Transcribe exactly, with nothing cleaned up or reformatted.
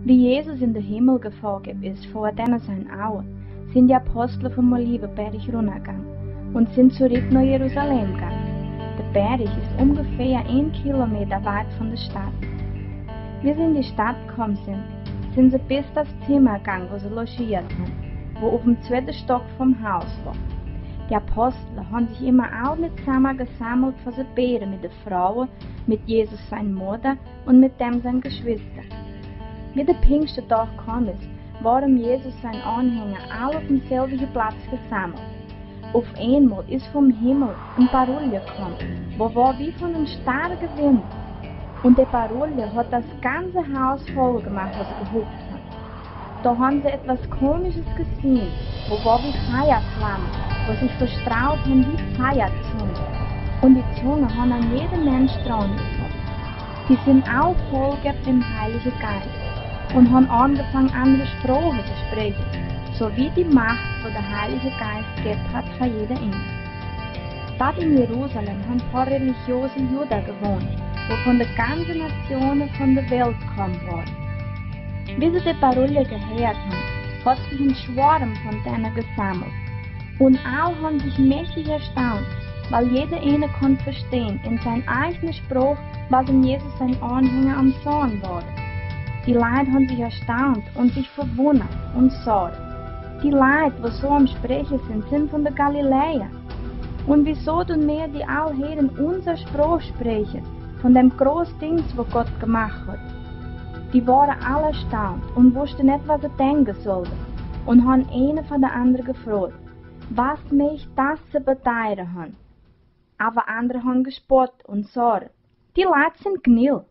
Wie Jesus in den Himmel gefahren ist vor denen sein Auge, sind die Apostel vom Olivenberg runtergegangen und sind zurück nach Jerusalem gegangen. Der Berg ist ungefähr ein Kilometer weit von der Stadt. Wie sie in die Stadt gekommen sind, sind sie bis das Zimmer gegangen, wo sie logiert haben, wo auf dem zweiten Stock vom Haus war. Die Apostel haben sich immer alle zusammen gesammelt, für sie beten mit der Frau, mit Jesus seiner Mutter und mit dem seinen Geschwistern. Wie der Pfingsten doch gekommen ist, waren Jesus seine Anhänger alle auf demselben Platz gesammelt. Auf einmal ist vom Himmel ein Patrouille gekommen, wo war wie von einem starken Wind. Und der Patrouille hat das ganze Haus voll gemacht, wo sie gehockt haben. Da haben sie etwas Komisches gesehen, wo war wie Feuerflammen, wo sich verstreut haben wie Feuerzungen. Und die Zungen haben an jeden Mensch dran gehabt. Die sind auch voll gehabt im Heiligen Geist und haben angefangen, andere Sprachen zu sprechen, so wie die Macht, wo der Heilige Geist gehabt hat, für jeder einen. Dort in Jerusalem haben ein paar religiöse Juden gewohnt, wo von der ganzen Nationen von der Welt gekommen waren. Wie sie die Patrouille gehört haben, hat sich ein Schwarm von denen gesammelt. Und alle haben sich mächtig erstaunt, weil jeder eine konnte verstehen in seiner eigenen Sprache, was ihm Jesus seine Anhänger am Sagen war. Die Leute haben sich erstaunt und sich verwundert und gesagt: Die Leute, wo so am Sprechen sind, sind von der Galiläa. Und wieso tun wir, die alle Heiden, unsere Sprache sprechen, von dem großen Dings, wo Gott gemacht hat? Die waren alle erstaunt und wussten nicht, was sie denken sollten, und haben einer von der anderen gefragt: Was mag das zu bedeuten haben? Aber andere haben gespott und gesagt: Die Leute sind gnill.